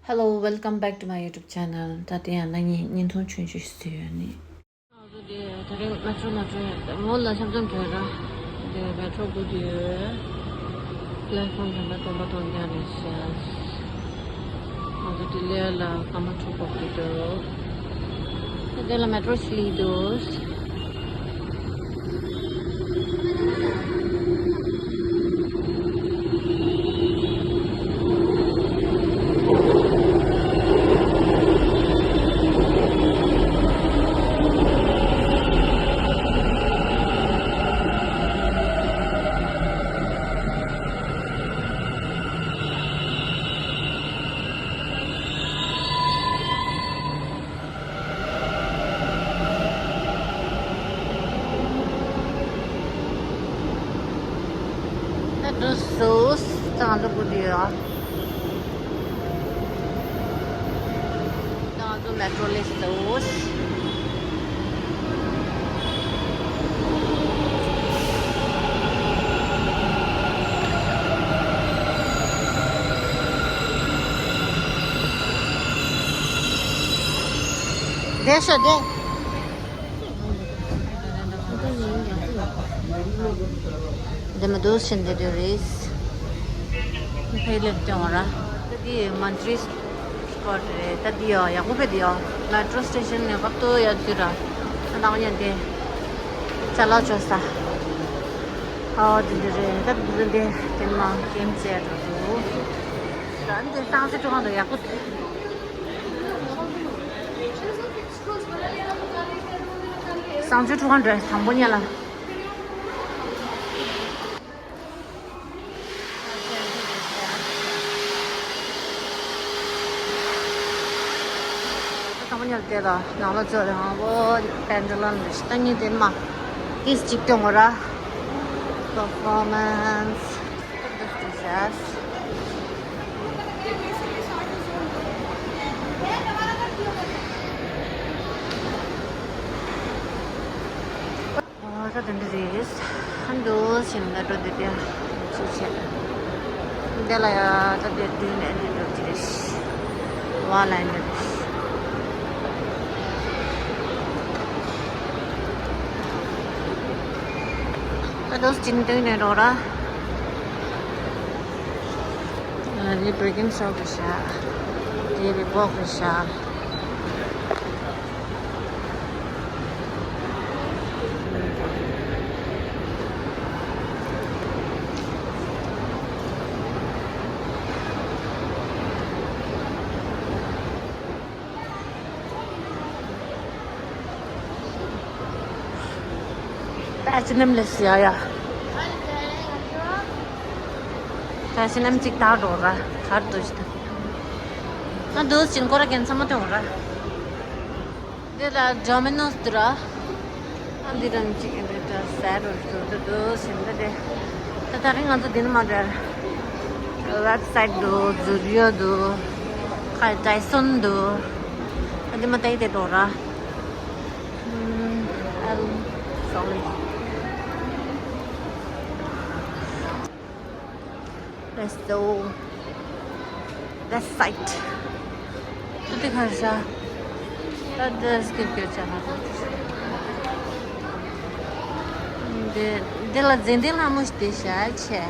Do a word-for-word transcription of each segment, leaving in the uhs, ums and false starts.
Hello, welcome back to my YouTube channel. ད་དེ་ཡང་ན་ངས་བརྙན་ཐུང་ཆུང་ཆུང་ཞིག་བཟོས་ཡོད་ནི། ང་ཚོ་དེ་དེ་རིང་མེ་ཊོ་མེ་ཊོ་ཡོད་མོ་ལ་ཆབ་ཆབ་བྲོས་ར། དེ་མེ་ཊོ་སྒུག་གི་ཡོད། པི་ལེཊ་ཕོམ་གཞན་པ་སྟོང་པ་སྟོང་རྐྱང་རེད་ཤག་ང་ཚོ་དེ་ལས་ལ་སྐར་མ་དྲུག་འགོར་གི་འདུག་དེ་ལ་མེ་ཊོ་ཞིག་སླེབས་འདུག་ད་འགྲོ་སོང་། ད་ང་ཚོ་སྒུག་བསྡད་ཡོད། ད་ང་ཚོ་མེ་ཊོ་སླེབས་སོང་། བསྡད་ཤོག་བསྡད། འདི་མ་འདུག་ཕྱིན་བསྡད་ཡོད་རེད། ཕ་གི་སླེབས་བྱུང་བ་ར། ད་འདི་མན་ཏྲི་སི་ཀོཊ་རེད། ད་འདི་ཡོ་ཡག་པོ་ཕེབས་འདུག་ཡོ། མེ་ཊོ་སི་ཊེ་ཤན་ནས་སྐབས་ཐོག་ཡར་འཛུལ་ར། ད་ནང་ཉན་ཏེ་ཅ་ལག་འཇོག་ས། ཨོ་འདི་འདི་རེད། ད་འདི་འདི་དེ་མ་ཀེམ་ཙེ་འགྲོ་འདུག་ད་འདི་སང་སི་ཀྲུང་ཧང་དུ་ཡག་པོ། སང་སི་ཀྲུང་ཧང་འགྲོ་དང་པོ་ཉལ་ལ། དང་པོ་ཉལ་དེ་ལ་ནང་ལ་ཚོད་རེད་ཧང་པོ། པེན་ཌུ་ལམ་རེད། ད་ཉིན་དེ་མ་ཏིས་གཅིག་སྐྱོང་བ་ར། པར་ཕོར་མན་སི་འདུག་ཅེས། ཨོ་ད་དེ་འདྲ་རེད། ཨ་འདུག་ཕྱིན་ད་འགྲོ་དེ་དེ་ཅི་བྱེད། འདི་ལ་ཡ་ད་དེ་དུས་ནས་འདི་འགྲོ་གི་རེད། བ་ལ་འདི་རེད། ད་འདུག་ཕྱིན་དུས་ནས་འགྲོ་ར། ཨ་རི་བྷི་རེ་ཀིང་ཤོབ་རེད་ཤག་དེ་རི་བོག་རེད་ཤག་ད་ཅི་ནམ་ལས་ཡ་ཡ། ད་ཅི་ནམ་ཅིག་ད་འགྲོ་ར་གར་འགྲོ་ཞིག་ད། ང་འདུག་ཕྱིན་སྐོར་ར་རྒན་ཚང་མ་ཐོན་ར། འདི་ལ་ཌོ་མི་ནོས་འདུག་ར། ཨ་འདི་རང་ཅིག་ཨེ་འདྲ་ཟེར་རོ་འདུག་འདུག་འདུག་ཟེར་འདི་དེ། ད་ད་རིང་ང་ཚོ་འདི་ནས་མ་འདྲ། ཝེབ་སའིཊ་འདུག་ཛུ་རི་ཡོ་འདུག་ཁ་ཌའི་སོན་འདུག་ཨ་འདི་མ་ད་ཡི་དེ་འགྲོ་ར། ཨམ། ཨལ། སོ་རི། Let's go. West side. ད་དེ་ག་རེ་བྱ། ད་དེ་སྐྱིད་སྐྱིད་བྱ་ན། དེ་དེ་ལ་ཛེ་འདི་ལྷ་མོ་ཞིག་དེ་བྱ་ཆེ།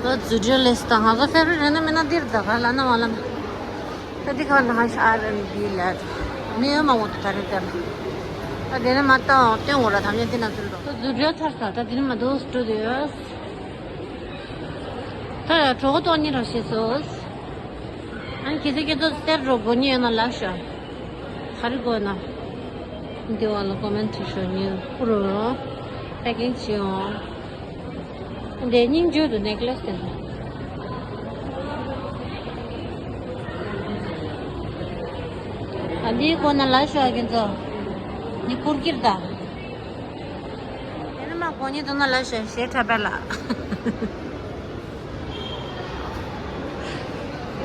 ང་ཛུ་ཌི་ཡོ་ལས་ད་ང་ཚོ་ཕེབ་རི་རེད་ན་མིན་ན་འདིར་ད་ག་ལ་ན་བ་ལ་ན། ད་འདི་ག་ན་ཧ་ཤ་ཨར་ཨེན་བི་ལ་མི་ཡོད་མ་འོང་ད་རེད་དེ་ལ། ད་དེ་ནས་མ་ད་སྟོན་འོ་ར་ཐམས་ཅད་འདི་ན་ཚུར་འགྲོ། ད་ཛུ་ཌི་ཡོ་ཚར་ས་ད་འདི་ནས་མ་འདུག་སྤྲོ་དེ་ཡོད། ད་གྲོགས་གཏོང་ཉིན་རོགས་བྱེད་སོང་། ཨ་ནི་ཁྱེད་ཚོ་ཁྱེད་ཚོ་སྟེར་འགྲོ་དགོས་ཉེན་ཡོད་ན་ལབ་ཤོག་ག་རེ་དགོས་ན། འདི་བ་ལ་ཀོ་མེན་ཊི་ཞུ་ཉིན་ཁུར་རོ། པེ་ཀིང་བྱེད་འོང་། འདི་སྙིང་བཅུད་དུ་ནེག་ལེ་སི་དེ་འདྲ། ཨ་འདི་དགོས་ན་ལབ་ཤོག་ཁྱེད་ཚོ། འདི་ཁུར་གྱིར་ད། དེ་ནི་མ་དགོས་ཉེན་འདུག་ན་ལབ་ཤོག་ཞེ་ཁྲ་པ་ལ།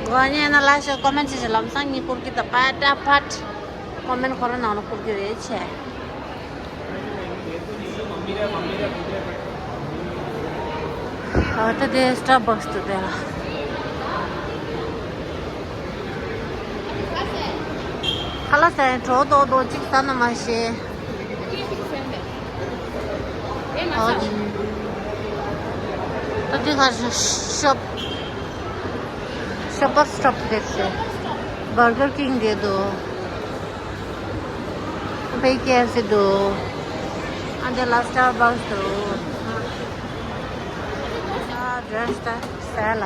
ཝ་ཉེ་ན་ལ་ཤ་ཀོ་མེན་ཊི་བྱེད་ཤེས། ལམ་སང་ངས་བསྐུར་གི་ད། པ་ཏ་པ་ཏ་ཀོ་མེན་ཊི་ཁོ་རང་ནང་ལ་བསྐུར་གི་རེད་ཆེ། ཨ་ད་དེ་སི་ཊར་བྷག་སི་འདུག་དེ་ལ། ཁ་ལག་ཟས་གྲོགས་རྡོག་རྡོག་གཅིག་ཟ་ན་མ་ཤེས། ཨོ། ད་འདི་ག་ཤོབ་ཤོ་པར་སི་ཊོབ་དེ་ཚེ། བར་གར་ཀིང་དེ་འདུག་པེ་ཀེ་ཨེཕ་སི་འདུག་ཨ་འདི་ལ་སི་ཊར་བྷག་སི་འདུག་ཨ་ཌེ་རེ་སི་ད་ཟས་ལ།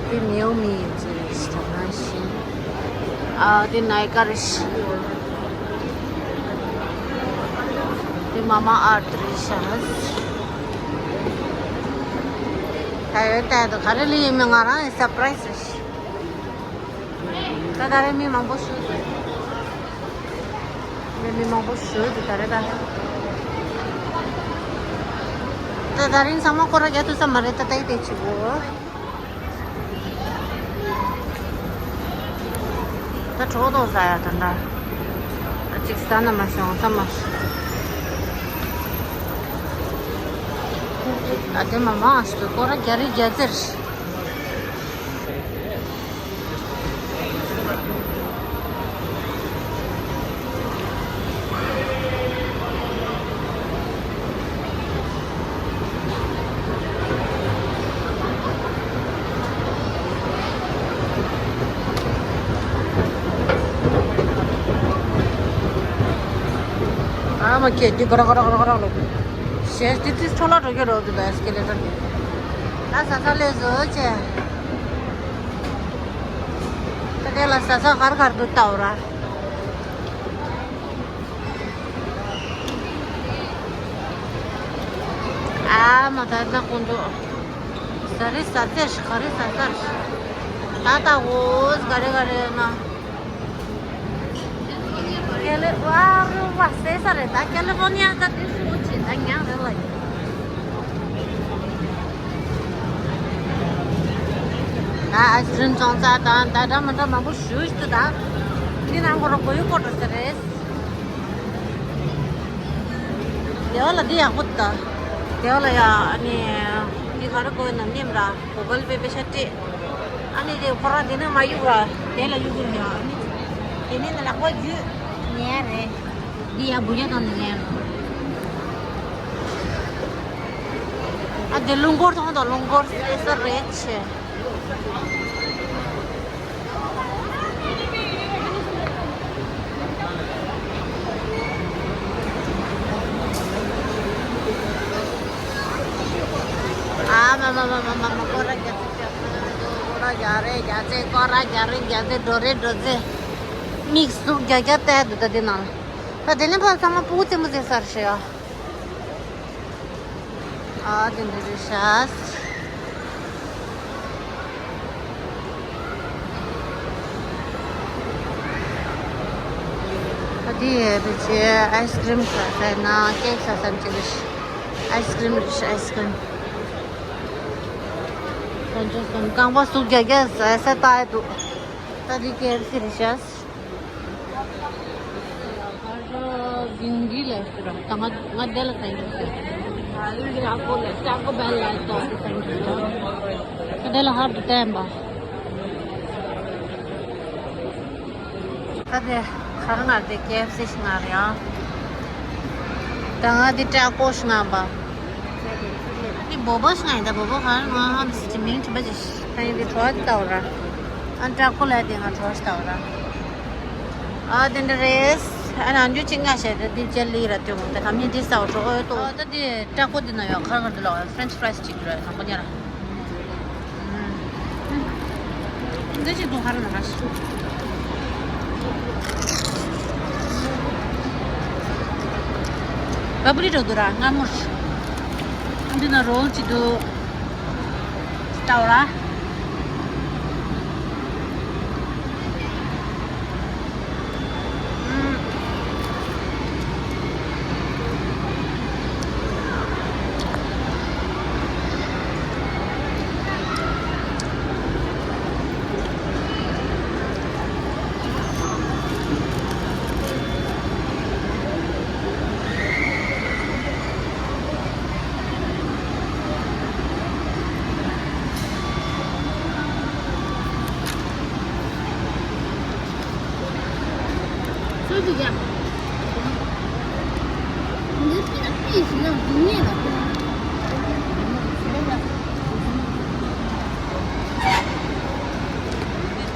འདི་མིའོ་མི་ཡིན་ཚུལ་རེད་ཤག་ན་ཤི། ཨ་འདི་ནའི་ཀ་རེད་ཤག་འདི་མ་མ་ཨར་ཐི་རེད་ཤག་ད་ཡོད་ད་ཡོད་ག་རེ་ལས་ཡིན་མིན་ང་རང་ཡང་སར་པ་རའི་སི་རེད་ཤག་ད་ད་རེས་མི་མང་པོ་ཞིག་འདུག་མི་མི་མང་པོ་ཞིག་འདུག་ད་རེས་ད། ད་ད་རིང་ཚང་མ་སྐོར་ར་རྒྱག་ཐུབ་ས་མ་རེད། ད་ལྟའི་དེ་བྱེད་དགོས། ད་གྲོགས་ཏོག་ཟ་ཡ་ད་ད། ད་གཅིག་ཟ་ན་མ་ཤོང་ས་མ་ཤོང་། ད་དེ་མ་མང་ཞིག་སྐོར་ར་རྒྱག་རེས་རྒྱག་ཟེར། ཨ་མ་ཁྱེད་ཀྱིས་ག་ར་ག་ར་ག་ར་ག་ར་ལོག་གཞན་ཏི་ཏི་འཕྲོ་བརླག་འགྲོ་གི་རོགས་འདུག་ད་ཨེ་སི་ཀེ་ལེ་ཊར་གྱི། ད་ཟ་ས་ལས་བཟོ་བྱས། ད་དེ་ལ་ཟ་ས་གར་གར་འདུག་ལྟ་བ་ར། ཨ་མ་ད་ད་ཁོང་ཚོ་ཟ་རེས་ཟ་ཚེ་ག་རེ་ཟ་ས་རེད། ད་ད་འོ་ག་རེ་ག་རེ་ན། ཀེ་ལི་ཝ་རུ་ཝ་ཟེར་ས་རེད། ད་ཀེ་ལི་ཧྥོ་ནི་ཡ་ད་དེ་སུ་འོ་ཆེ་ད་ཉག་རེད་ལ་ཡིན། ད་ཨའི་སི་ཀྲིམ་བཙོང་ས་དང་ད་འདྲ་མི་འདྲ་མང་པོ་ཞུ་ཞུ་ད། འདི་ནང་ཁོ་ར་གོ་ཡུ་ཀོ་འགྲོ་ས་རེད། དེ་བ་ལ་འདི་ཡག་པོ་ད། དེ་བ་ལ་ཡ་ཨ་ནི་འདི་ག་རེ་གོ་ཡོད་ན་ནེམ་ར་གོ་གལ་པེ་པེ་ཤ་ཏི། ཨ་ནི་དེ་ཁོ་ར་དེ་ནས་མ་གཡུག་ར་དེ་ལ་གཡུག་གི་ཡོད། ཨ་ནི་དེ་ནས་ན་ལག་པ་རྒྱུད་ཉལ་རེད། འདི་ཡ་བུ་ཡ་དང་ནི་ཉལ། ཨ་དེ་རླུང་འཁོར་མཐོང་དང་རླུང་འཁོར་སེ་སར་རེད་ཆེ། ཨ་མ་མ་མ་མ་མ་མ་སྐོར་ར་རྒྱག་ཚེ་རྒྱག་ཚེ་སྐོར་ར་རྒྱག་རེད་རྒྱག་ཚེ་སྐོར་ར་རྒྱག་རེད་རྒྱག་ཚེ་འགྲོ་རེད་འགྲོ་ཚེ། མིག་ཟུག་རྒྱག་རྒྱག་བལྟས་འདུག་ད་དེ་ནང་ལ། ད་དེ་ནས་ཕར་ཚང་མ་སྤུ་གུ་རྩེད་མོ་རྩེ་ས་རེད་ཤག་ཨ་དེ་འདྲ་རེད་ཤག་ཨ་དེ་ཡས་དེ་ཆེ་ཨའི་སི་ཀྲིམ་ཟ་ས་ན་ཀེག་ཟ་ས་ཅིག་རེད་ཤག་ཨའི་སི་ཀྲིམ་རེད་ཤག་ཨའི་སི་ཀྲིམ། ཁོང་ཚོ་གསུམ་རྐང་པ་ཟུག་རྒྱག་རྒྱག་ཟ་ས་ལྟ་ཡི་འདུག་ད་དེ་ཀེ་ཨེཕ་སི་རེད་ཤག་ང་ང་དེ་ལ་ཁ་ཡོད་ཟེར། ཀྲ་ཀོ་ལ་ཀྲ་ཀོ་བེལ་ལ་ཏོག་ཙམ་ཁ་ཡོད་ཟེར། ང་དེ་ལ་ཧར་དུ་བསྟན་པ། ད་དེ་ཁར་ང་དེ་ཀེ་ཨེཕ་སི་ཞིག་ང་རེད་ཨང་། ད་ང་དེ་ཀྲ་ཀོ་ཞིག་ང་པ། འདི་བོ་བོ་ཞིག་ང་ཡིན། ད་བོ་བོ་ཁར་ང་ཧམ་སི་ཅི་མིང་ཁྲི་པ་ཅི་ཞིག་ད་ཡིན། དེ་གྲོ་བ་དེ་ལྟ་བ་ར། ཨ་ཀྲ་ཀོ་ལ་དེ་ང་གྲོ་བ་ཞིག་ལྟ་བ་ར། ཨ་དེ་འདྲ་རེད། ཨ་ནང་རྒྱུ་གཅིག་ང་བཤད་དེ་དེ་བཅད་ལི་ར་དོན་དེ་ག་མི་དེ་ས་འོ་གྲོགས་ཨོ་ཏོ། ཨ་ད་དེ་ཀྲ་ཀོ་དེ་ན་ཡོད་ཁ་ཁར་དེ་ལ་ཧྥ་རེན་ཆི་ཕ་རའི་སི་གཅིག་ར་དང་པོ་ཉ་ར། འདི་གཅིག་དུ་ཧར་ན་ར་ཤི། བ་པུ་རི་འགྲོ་དུ་ར་མངར་མོ་ཤི། འདི་ན་རོལ་གཅིག་དུ། ལྟ་བ་ར། ཨུམ།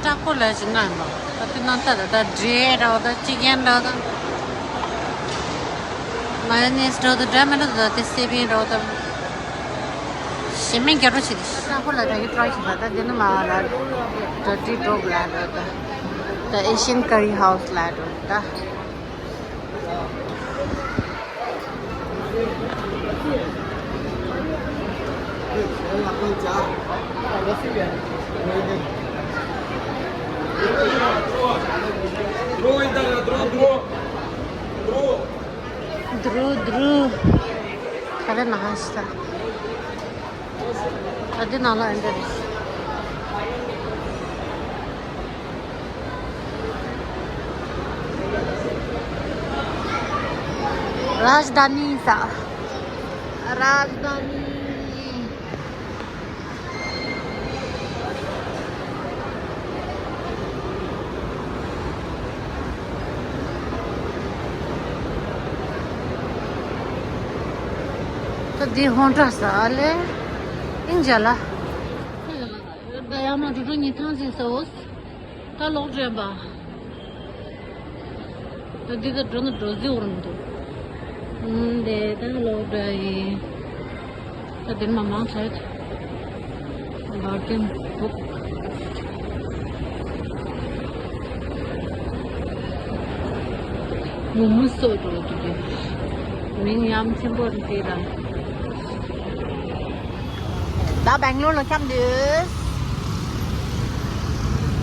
ཀྲག་པོ་ལ་ཞིག་ང་ཡིན་པ། ད་དེ་ནང་ད་ད་འབྲས་འདྲ་བོ་ད་ཅི་ཡན་འདྲ་བོ་ད། མ་ཡོ་ནེས་འདྲ་བོ་ད་འདྲ་མི་འདྲ་བོ་ད་དེ་སེ་བན་འདྲ་བོ་ད། ཞེ་མེད་རྒྱ་རོ་ཆེ་དེ། ཀྲག་པོ་ལ་ད་གི་ཀྲོའི་ཞིག་ད་ད་དེ་ནི་མ་ལ་ད་ཏི་ཏོག་ལ་འདྲ་བོ་ད། ད་ཨེ་ཤན་ཀ་རི་ཧའུ་སི་ལ་འདྲ་བོ་ད། དུ་རུ་དུ་རུ། ག་རེ་ན་ཧ་ཤི་ད། ད་འདི་ནང་ལ་ཨེ་འདྲ་རེད། རཱཇ་དྷ་ནི་ས། རཱཇ་དྷ་ནི། ད་འདི་ཧོན་ཏྲ་ས་ཨ་ལེ། ཨིན་ཇ་ལ། ད་ཡ་མ་འགྲོ་འགྲོ་ཉི་ཐང་ཟིན་ས་འོ། ད་ལོག་འདྲེན་པ། ད་འདི་ད་འགྲོ་ན་འགྲོ་ཟི་འོར་མི་འདུག་ཨུམ་དེ་ད་ལོག་འདྲ་ཡིན། ད་དེར་མ་མང་ཆ་གར་ཏེན་བུག་མུ་མུ་སོགས་འགྲོ་འདུག་གི། མིང་ཡ་མཚན་པོ་རེད་དེ་ར། ད་སྦེང་ལོར་ལ་འཁྱམས་དུས།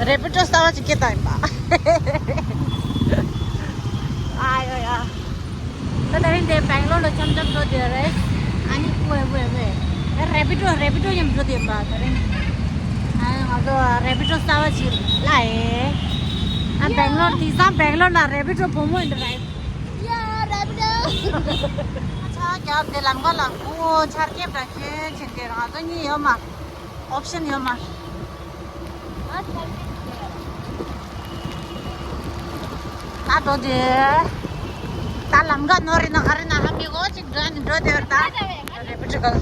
རེ་པི་ཏོ་གསར་བ་ཅིག་སྐྱེས་བཏང་ཡིན་པ། ཨ་ཡོ་ཡ། ད་དེ་རིང་དེ་སྦེང་ལོར་ལ་འཁྱམས་འཁྱམས་འགྲོ་དེ་རེད། ཨ་ནི་ཝེ་ཝེ་ཝེ། རེ་པི་ཏོ་རེ་པི་ཏོ་མཉམ་འགྲོ་དེ་ཡིན་པ་དེ་རིང་། ཨ་ནི་ང་ཚོ་རེ་པི་ཏོ་གསར་བ་ཅིག་ལ་ཡེ། ཨ་སྦེང་ལོར་དེང་སང་སྦེང་ལོར་ན་རེ་པི་ཏོ་བུ་མོ་ཡིན་འདྲ་རེད། ཡ་རེ་པི་ཏོ། ཨ་ཆ་རྒྱབ་དེ་ལམ་ཁ་ལ་ཁུ་ཆར་ཁེབས་དང་ཁྱོད་ཕྱིན་ཏེ་ང་ཚོ་གཉིས་ཡོད་མ། ཨོབ་ཤན་ཡོད་མ། ད་འགྲོ་དེ། ད་ལམ་ཁ་ནོར་རེ་ན་ག་རེ་ན་ཧ་མི་གོ་ཅིག་འགྲོ་ནི་འགྲོ་དེ་བར་ད། རེ་པི་ཏོ་གལ།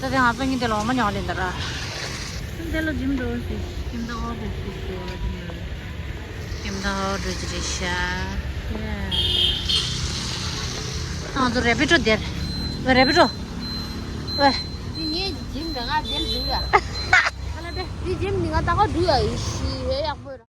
ད་དེ་ང་ཚོ་གཉིས་དེ་ལོག་མ་ཉོག་ལེན་ད་ར། འདི་ལ་ཇིམ་འགྲོ་ཟིག་ཁྱིམ་བདག་ཨོ་བེ་ཟིག་ཟེར་བ་དེ་ནི། ཁྱིམ་བདག་ཨོ་འགྲོ་གི་རེད་ཤག་ང་ཚོ་རེ་པི་ཏོ་དེར། ཝེ་རེ་པི་ཏོ། ཝེ། འདི་ངའི་ཇིམ་རེད། ང་འདིར་འགྲོ་ཡ། ཨ་ལ་པེ། འདི་ཇིམ་འདི་ང་ད་ག་འགྲོ་ཡ་ཡིན་ཤི་ཝེ་ཡག་པོ་ར།